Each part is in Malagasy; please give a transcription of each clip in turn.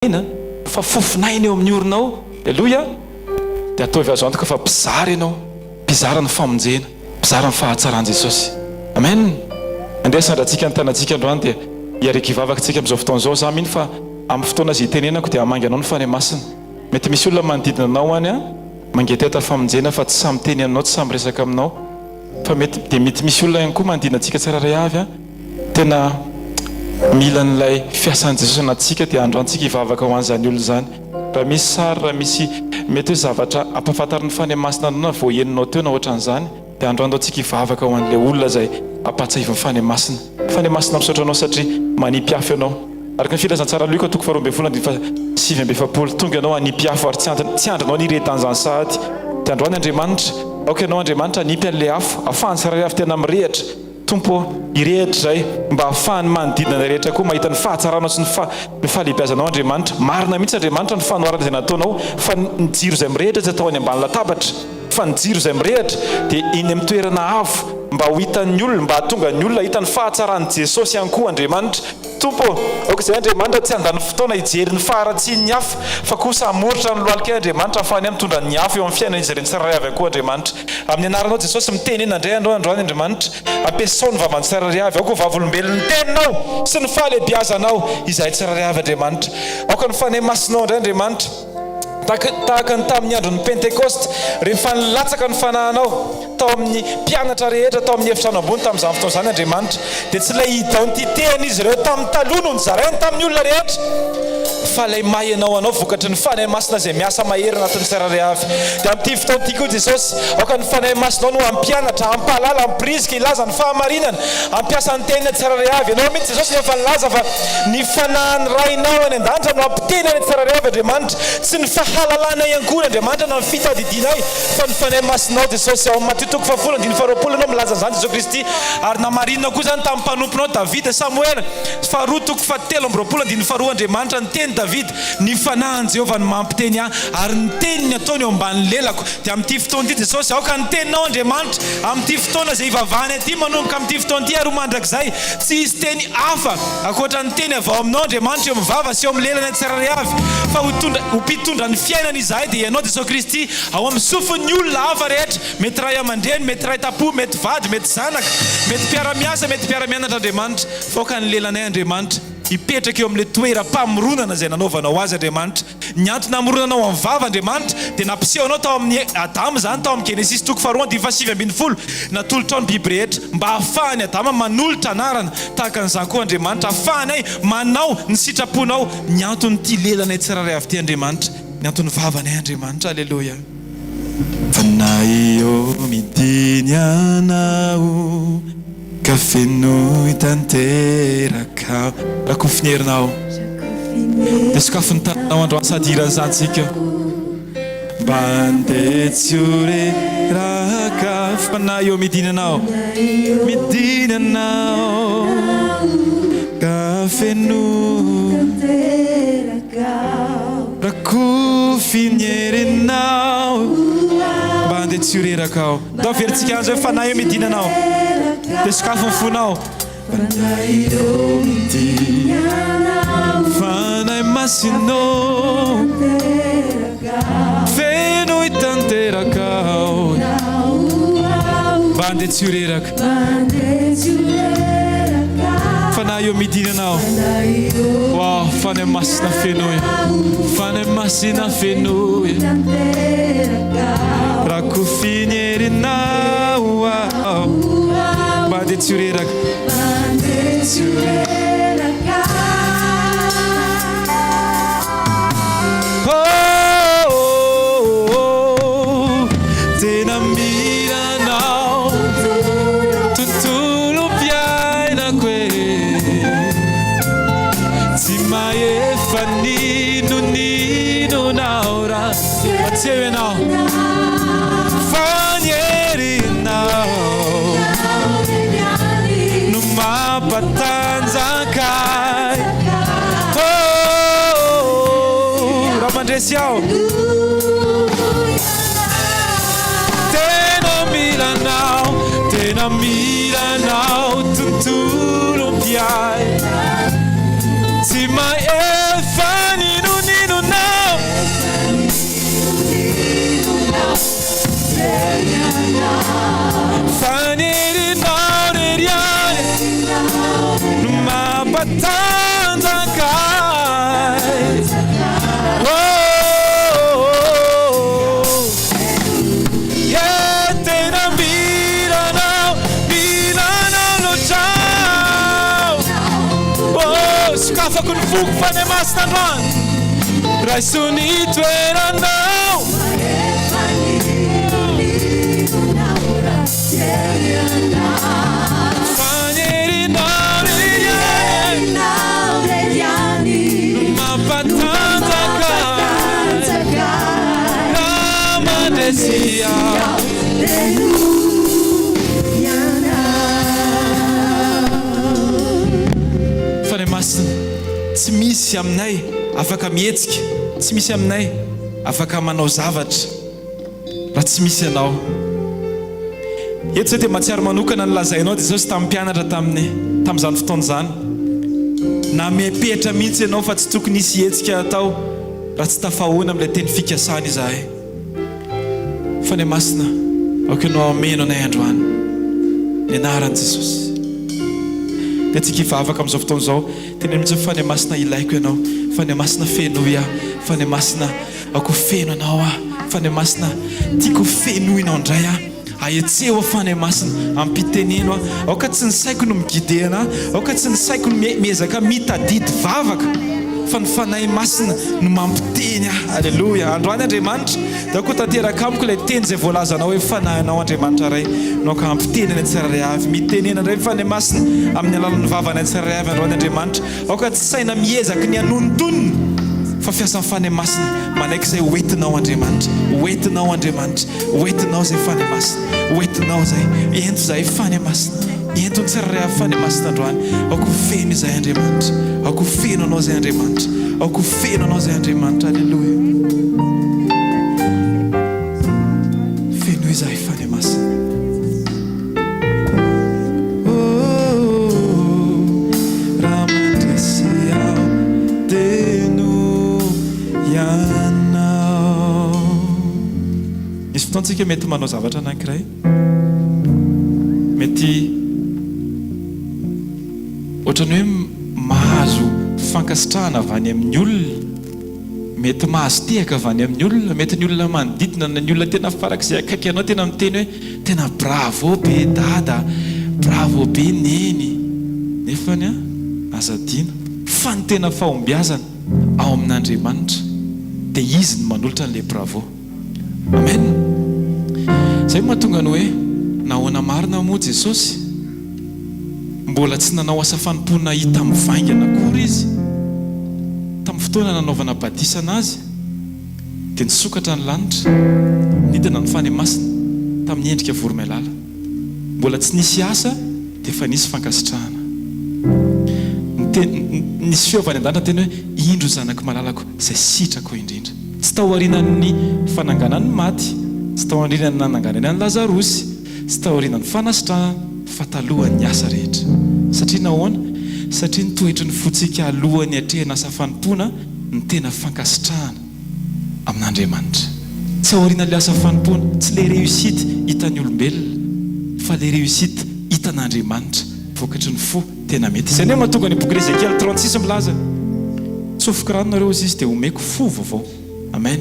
Aina fa fofon'aina eo amin'ny orinao, Aleloia, dia ataovy azo antoka fa mpizara ianao, mpizara ny famonjena, mpizara ny fahatsaran'i Jesosy. Amen! Andeha asandratsika ny tanantsika androany dia hiaraka hivavaka tsika amin'izao fotoana izao. Za mino fa amin'ny fotoana izay itenenako dia hamangy anao ny Fanahy Masina. Mety misy olona manodidina anao any an, mangetaheta famonjena fa tsy sahy miteny aminao, tsy sahy miresaka aminao. Fa mety dia mety misy olona ihany koa manodidina antsika tsirairay avy an, tena mila an'ilay fiasan'i Jesosy anatintsika dia androany tsika hivavaka ho an'izany olona izany. Raha misy sary, raha misy mety hoe zavatra ampahafantarin'ny Fanahy Masina anao na vao henonao teo na ohatran'izany dia androany ndao tsika hivavaka ho an'ilay olona izay ampahatsiahivin'ny Fanahy Masina. Fanahy Masina misaotra anao satria manipy afo ianao. Araka ny filazantsara Lioka toko faharoa ambin'ny folo andininy faha 49, tonga ianao hanipy afo ary tsy tsy andrinao ny hirehetan'izany sahady. Dia androany Andriamanitra, aoka ianao Andriamanitra hanipy an'ilay afo, ahafahan'ny tsirairay avy tena mirehitra. Tompo ô, hirehitra izay, mba ahafahan'ny manodidina anay rehetra koa mahita ny fahatsaranao sy ny fa ny fahalehibiazanao Andriamanitra. Marina mihitsy Andriamanitra ny fanoharana izay nataonao fa ny jiro izay mirehitra tsy atao any ambany latabatra fa ny jiro izay mirehitra dia eny amin'ny toerana avo mba ho hitan'ny olona, mba hahatonga ny olona hahita ny fahatsaran'i Jesosy ihany koa Andriamanitra. Tompo ô, aoka izay Andriamanitra tsy handany fotoana hijery ny faharatsian'ny hafa, fa kosa hamoritra ny lohalikay Andriamanitra hahafahany mitondra ny afo eo amin'ny fiainan'izy ireny tsirairay avy koa Andriamanitra. Amin'ny anaranao Jesosy mitenena indray androany androany Andriamanitra, ampiasao ny vavan'ny tsirairay avy, aoka ho vavolombelon'ny teninao sy ny fahalehibiazanao izahay tsirairay avy Andriamanitra. Aoka ny Fanahy Masinao indray Andriamanitra, tahaka ny tamin'ny andron'ny Pentekosta, rehefa nilatsaka ny Fanahinao, tao amin'ny mpianatra rehetra tao amin'ny efitrano ambony tamin'izany fotoana izany Andriamanitra, dia tsy ilay identité-n'izy ireo tamin'ny taloha no nozarainy tamin'ny olona rehetra, fa ilay maha ianao anao vokatry ny Fanahy Masina izay miasa mahery anatin'ny tsirairay avy. Dia amin'ity fotoana ity koa Jesosy, aoka ny Fanahy Masinao no hampianatra, hampahalala, hampirisika, hilaza ny fahamarinana, hampiasa ny teniny tsirairay avy. Ianao mihitsy Jesosy no efa nilaza fa ny Fanahin'ny Rainao any an-danitra no hampiteny anay tsirairay avy Andriamanitra. Tsy ny fahalalanay ankory Andriamanitra na ny fitadidianay, Fa ny Fanahy Masinao, Jesosy, ao amin'ny Matio toko fahafolo andininy faharoapolo Ianao milaza an'izany, Jesosy Kristy, ary namarinina koa izany tamin'ny mpanomponao Davida. Samoela faharoa toko fahatelo amby roapolo andininy faharoa Andriamanitra niteny Davida, Ny Fanahin'i Jehovah no mampiteny ahy, ary ny teniny ataony eo ambanin'ny lelako. Dia amin'ity fotoana ity, Jesosy, aoka ny teninao, Andriamanitra, amin'ity fotoana izay ivavahana ity, manomboka amin'ity fotoana ity ary ho mandrakizay, tsy hisy teny hafa ankoatra ny teny avy ao aminao, Andriamanitra, eo amin'ny vava sy eo amin'ny lelanay tsirairay avy, fa ho tondra, ho mpitondra ny fiainana izahay, dia Ianao, Jesosy Kristy, ao amin'ny sofin'ny olona hafa rehetra, mety ray aman-dreny, mety ray tam-po, mety vady, mety zanaka, mety mpiara-miasa, mety mpiara-mianatra, Andriamanitra, fa aoka ny lelanay, Andriamanitra, hipetraka eo amin'ilay toeram-pamoronana izay nanaovanao azy, Andriamanitra. Ny antony namoronanao amin'ny vava, Andriamanitra, dia nampiseho anao tao amin'i Adama izany, tao amin'ny Genesisy toko faharoa andininy fahasivy ambin'ny folo, natolotrao ny biby rehetra, mba hahafahan'i Adama manolotra anarana, tahaka an'izany koa, Andriamanitra, hahafahanay manao ny sitraponao, ny anton'ity lelanay tsirairay avy ity, Andriamanitra, ny anton'ny vavanay, Andriamanitra. Aleloia. Fanahy ô midiny anao ka fenoy tanteraka. Rakofy ny herinao dia sokafy ny tananao androany sady hira an'izany tsika. Mba andeha tsy ho reraka. Fanahy ô midiny anao, midiny anao ka fenoy tanteraka. Rakofy ny herinao mba andeha tsy ho reraka aho. Ndao averintsika ihany izao hoe Fanahy eo midina anao. Dia sokafy ny fonao. Fanahy eo midina Fanahy Masina ô Fenoy tanteraka aho Mba andeha tsy ho reraka. Fanahy eo midina anao. Wow, Fanahy Masina fenoy. Fanahy Masina fenoy. Rakofy ny herinao aho. Mba dia tsy ho reraka. Oh, oh, oh, tena mila anao tontolom-piainako e. Tsy mahefa n'inon'inona aho raha tsy eo ianao. Fa ny herinao no mampatanjaka ahy. Oh, raha mandresy aho. Tena mila anao, tena mila anao tontolom-piainana. Tsy mahefa n'inon'inona. foko Fanahy Masina androany. Raiso ny toeranao. Fa ny herinao irery ihany no mampatanjaka Raha mandresy aho. Fanahy Masina, tsy misy aminay afaka mihetsika, tsy misy aminay afaka manao zavatra raha tsy misy Ianao. Eto izay dia mahatsiaro manokana ny lazainao Jesosy tamin'ny mpianatra tamin'ny tamin'izany fotoana izany. Namepetra mihitsy Ianao fa tsy tokony hisy hetsika hatao raha tsy tafahoana amin'ilay teny fikasana izahay. Fanahy Masina, aoka Ianao hameno anay androany. Ny anaran'i Jesosy. Dia tsika hivavaka amin'izao fotoana izao. Teneno mihitsy hoe Fanahy Masina ilaiko Ianao. Fanahy Masina fenoy aho. Fanahy Masina aoka ho feno Anao aho. Fanahy Masina tiako ho fenoinao indray aho. Ahetseho aho Fanahy Masina, ampiteneno aho. Aoka tsy ny saiko no mi-guider anah, aoka tsy ny saiko no miezaka mitadidy vavaka, fa ny Fanahy Masina no mampiteny ahy. Aleloia. Androany Andriamanitra, dia aoka ho tanteraka amiko ilay teny izay voalazanao hoe Fanahinao Andriamanitra Ray no aoka hampiteny anay tsirairay avy. Mitenena indray ny Fanahy Masina amin'ny alalan'ny vavanay tsirairay avy androany Andriamanitra. Aoka tsy saina miezaky ny hanonontonona fa fiasan'ny Fanahy Masina manaiky izay ho entinao Andriamanitra, ho entinao Andriamanitra, ho entinao izay Fanahy Masina, ho entinao izay, ento izahay Fanahy Masina, ento ny tsirairay avy Fanahy Masina androany, aoka ho feno izahay Andriamanitra, aoka ho feno Anao izay Andriamanitra, aoka ho feno Anao izay Andriamanitra, Aleloia. Fenoy izahay Fanahy Masina. Oh, raha mandresy aho dia noho Ianao. Misy fotoana tsika mety manao zavatra anankiray, mety ohatran'ny hoe mahazo fankasitrahana avy any amin'ny olona. Mety mahazo tehaka avy any amin'ny olona, mety ny olona manodidina na ny olona tena farak'izay akaiky anao tena miteny hoe tena bravo be dada, bravo be neny, nefany an, aza adino fa ny tena fahombiazana ao amin'Andriamanitra dia Izy no manolotra an'ilay bravo. Amen! Izay no mahatonga ny hoe nahoana marina moa Jesosy? Mbola tsy nanao asa fanompoana hita mivaingana akory izy. Tamin'ny fotoana nanaovana batisa anazy, dia nisokatra ny lanitra, nidina ny Fanahy Masina tamin'ny endrika voromailala. Mbola tsy nisy asa dia efa nisy fankasitrahana. Niteny, nisy feo avy any an-danitra niteny hoe, Indro ny Zanako malalako, izay sitrako indrindra. Tsy tao aorianan'ny fananganany ny maty, tsy tao aorianan'ny nananganany an'i Lazarosy, Tsy taorianan'ny fanasitrahana fa talohan'ny asa rehetra. Satria nahoana? Satria ny toetry ny fontsika alohan'ny hiatrehana asa fanompoana no tena fankasitrahana amin'Andriamanitra. Tsy aorianan'ilay asa fanompoana, tsy ilay réussite hitan'ny olombelona fa ilay réussite hitan'Andriamanitra vokatry ny fo tena mety. Izay anie no mahatonga ny bokin'i Ezekiel 36 milaza, Tsofiko rano nareo hozy izy dia homeko fo vaovao. Amen.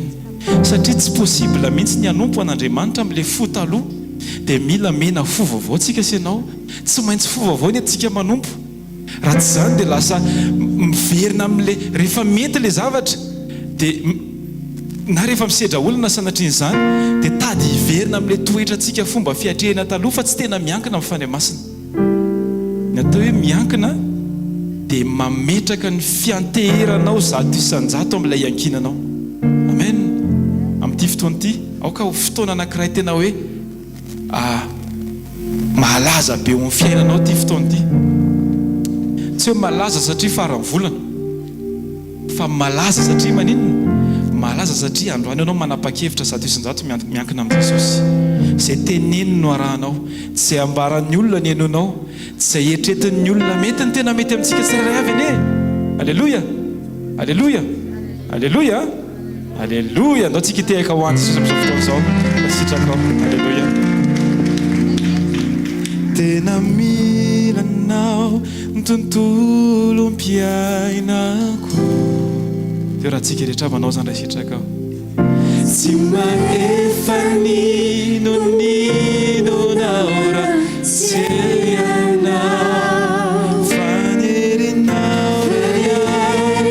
Satria tsy possible mihitsy ny hanompo an'Andriamanitra amin'ilay fo taloha. Dia mila mena fo vaovao tsika sy ianao. Tsy maintsy fo vaovao ny antsika manompo. Raha tsy izany dia lasa miverina amin'ilay rehefa mety ilay zavatra dia na rehefa misedra olana sanatrian'izany dia tady hiverina amin'ilay toetrantsika fomba fiatrehina taloha fa tsy tena miankina amin'ny Fanahy Masina. Ny atao hoe miankina dia mametraka ny fianteheranao 100% amin'ilay iankinanao. Amen! Amin'ity fotoana ity, aoka ho fotoana anankiray tena hoe mahalaza be eo amin'ny fiainanao ity fotoana ity. Tsy hoe malaza satria faran'ny volana. Fa malaza satria maninona? Malaza satria androany ianao manapa-kevitra 100% miankina amin'i Jesosy. Izay teneniny no arahanao. Tsy izay ambaran'ny olona no henoinao. Tsy izay eritretin'ny olona mety no tena mety amintsika tsirairay avy anie e! Aleloia! Aleloia! Aleloia! Aleloia! Andao tsika hitehaka ho an'i Jesosy amin'izao fotoana izao raha sitrakao. Aleloia! Tena mila Anao ny tontolom-piainako. Teo raha tsika rehetra manao izany raha sitrakao. Tsy mahefa n'inon'inona aho raha tsy eo Ianao. Fa ny herinao irery ihany.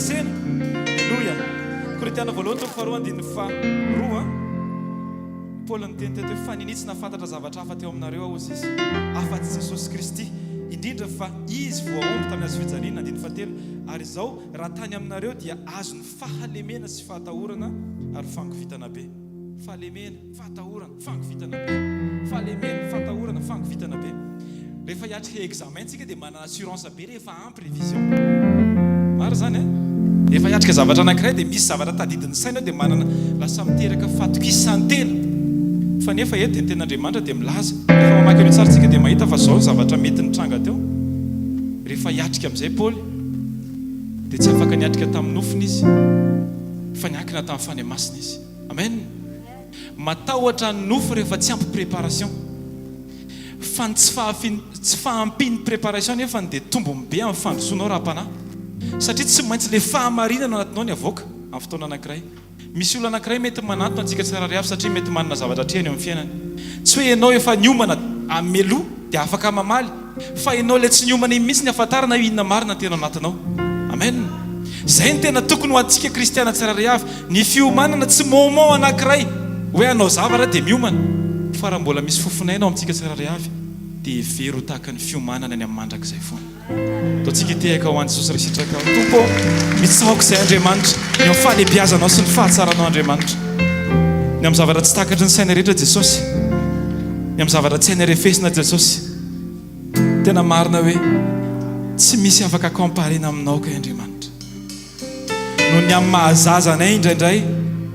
fandresena. Aleloia. Korintiana voalohany toko faharoa andininy faharoa. Paoly niteny teto hoe fa ninia tsy nahafantatra zavatra hafa teo aminareo aho hozy izy afa-tsy Jesosy Kristy, indrindra fa Izy voahombo tamin'ny hazo fijaliana, andininy fahatelo, ary izao raha tany aminareo dia azon'ny fahalemena sy fahatahorana ary fangovitana be. Fahalemena, fahatahorana, fangovitana be. Fahalemena, fahatahorana, fangovitana be. Rehefa hiatrika examen tsika dia manana assurance be rehefa ampy révision. Marina izany eh? Rehefa hiatrika zavatra anankiray dia misy zavatra tadidin'ny saina dia manana lasa miteraka fatokisan-tena. Fa nefa eto dia ny tenin'Andriamanitra dia milaza, rehefa mamaky an'io tsara tsika dia mahita fa izao ny zavatra mety nitranga teo. Rehefa hiatrika amin'izay Paoly dia tsy afaka niatrika tamin'ny nofony izy fa niankina tamin'ny Fanahy Masina izy. Amen. Matahotra ny nofo rehefa tsy ampy préparation. Fa ny tsy fahafian'ny tsy fahampian'ny préparation nefany dia tombony be amin'ny fandrosoanao raha-panahy. Satria tsy maintsy ilay fahamarinana ao anatinao ny avoaka amin'ny fotoana anankiray. Misy olona anankiray mety manantona antsika tsirairay avy satria mety manana zavatra atrehany eo amin'ny fiainany. Tsy hoe ianao efa niomana mialoha dia afaka mamaly fa ianao ilay tsy niomana iny mihitsy ny ahafantarana hoe inona marina ny tena ao anatinao. Amen. Izay no tena tokony ho antsika kristiana tsirairay avy. Ny fiomanana tsy moment anankiray hoe hanao zavatra dia miomana fa raha mbola misy fofon'aina ao amintsika tsirairay avy dia hevero ho tahaka ny fiomanana ny amin'ny mandrakizay foana. Ataontsika hitehaka ho an'i Jesosy ry sitraka. Tompo ô, mitsaoka izay Andriamanitra, ny amin'ny fahalehibiazanao sy ny fahatsaranao Andriamanitra. Ny amin'ny zavatra tsy takatry ny saina rehetra Jesosy. Ny amin'ny zavatra tsy hainay refesina Jesosy. Tena marina hoe tsy misy afaka comparena aminao kay Andriamanitra. Noho ny amin'ny maha zaza anay indraindray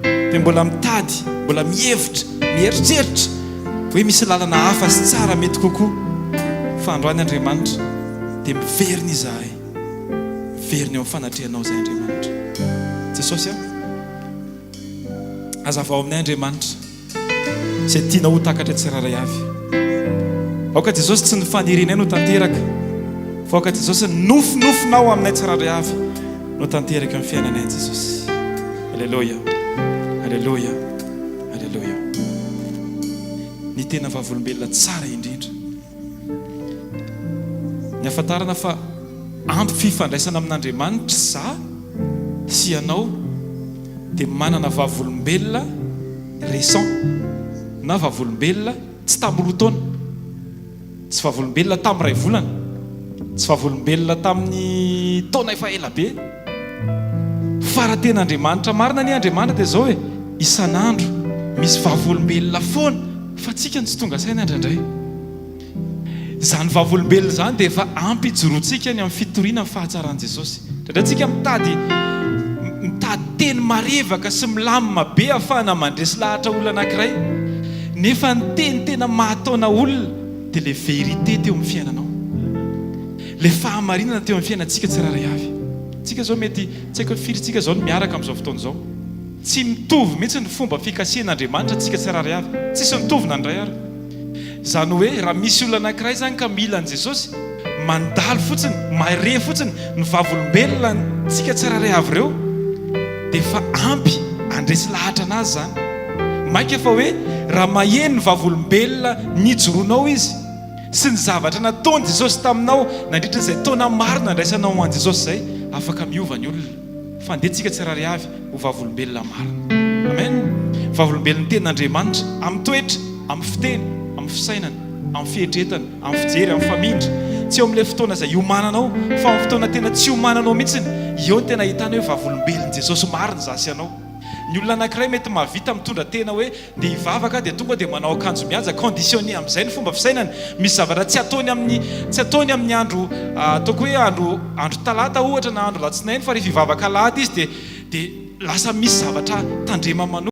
dia mbola mitady, mbola mihevitra, mieritreritra hoe misy lalana hafa sy tsara mety kokoa. Fa androany Andriamanitra dia miverina izahay, miverina eo amin'ny fanatrehanao izahay Andriamanitra. Jesosy a, hazavao aminay Andriamanitra. Izay tianao ho takatra tsirairay avy. Aoka Jesosy tsy ny fanirianay no tanteraka, fa aoka Jesosy ny nofinofinao aminay tsirairay avy no tanteraka eo amin'ny fiainanay Jesosy. Aleloia, aleloia, aleloia. Ny tena vavolombelona tsara indrindra. Ny ahafantarana fa ampy fifandraisana amin'Andriamanitra za sy ianao dia manana vavolombelona récent na vavolombelona tsy tamin'ny roa taona, tsy vavolombelona tamin'ny iray volana, tsy vavolombelona tamin'ny taona efa ela be. Fa raha tena Andriamanitra marina anie Andriamanitra dia izao e, isan'andro misy vavolombelona foana fa tsika no tsy tonga saina indraindray. Izany vavolombelona izany dia efa ampy hijoroantsika ny amin'ny fitoriana ny fahatsaran'i Jesosy. Indraindray tsika mitady mitady teny marevaka sy milamina be ahafahana mandresy lahatra olona anankiray, nefa ny teny tena mahataona olona dia ilay vérité teo amin'ny fiainanao. Ilay fahamarinana teo amin'ny fiainantsika tsirairay avy. Tsika izao mety, tsy haiko hoe firy tsika izao no miaraka amin'izao fotoana izao. Tsy mitovy mihitsy ny fomba fikasihan'Andriamanitra antsika tsirairay avy. Tsisy mitovy na ny iray ary. Izany hoe raha misy olona anankiray izany ka mila an'i Jesosy, mandalo fotsiny, mahare fotsiny ny vavolombelona antsika tsirairay avy ireo dia efa ampy handresy lahatra anazy izany. Mainka fa hoe raha maheno ny vavolombelona nijoroanao izy, sy ny zavatra nataon'i Jesosy taminao nandritra izay taona maro nandraisanao an'i Jesosy izay, afaka miova ny olona. Fa andeha tsika tsirairay avy ho vavolombelona marina. Amen. Vavolombelon'ny tenin'Andriamanitra amin'ny toetra, amin'ny fiteny, amin'ny fisainana, amin'ny fieritreretana, amin'ny fijery, amin'ny famindra. Tsy eo amin'ilay fotoana izay iomananao, fa amin'ny fotoana tena tsy iomananao mihitsiny, eo no tena ahitana hoe vavolombelon'i Jesosy marina izaho sy ianao. Ny olona anankiray mety mahavita mitondra tena hoe ndeha hivavaka dia tonga dia manao akanjo mihaja, conditionné amin'izay ny fomba fisainany. Misy zavatra tsy ataony amin'ny tsy ataony amin'ny andro ataoko hoe andro andro talata ohatra na andro alatsinainy fa rehefa hivavaka alahady izy dia dia lasa misy zavatra tandremany manokana.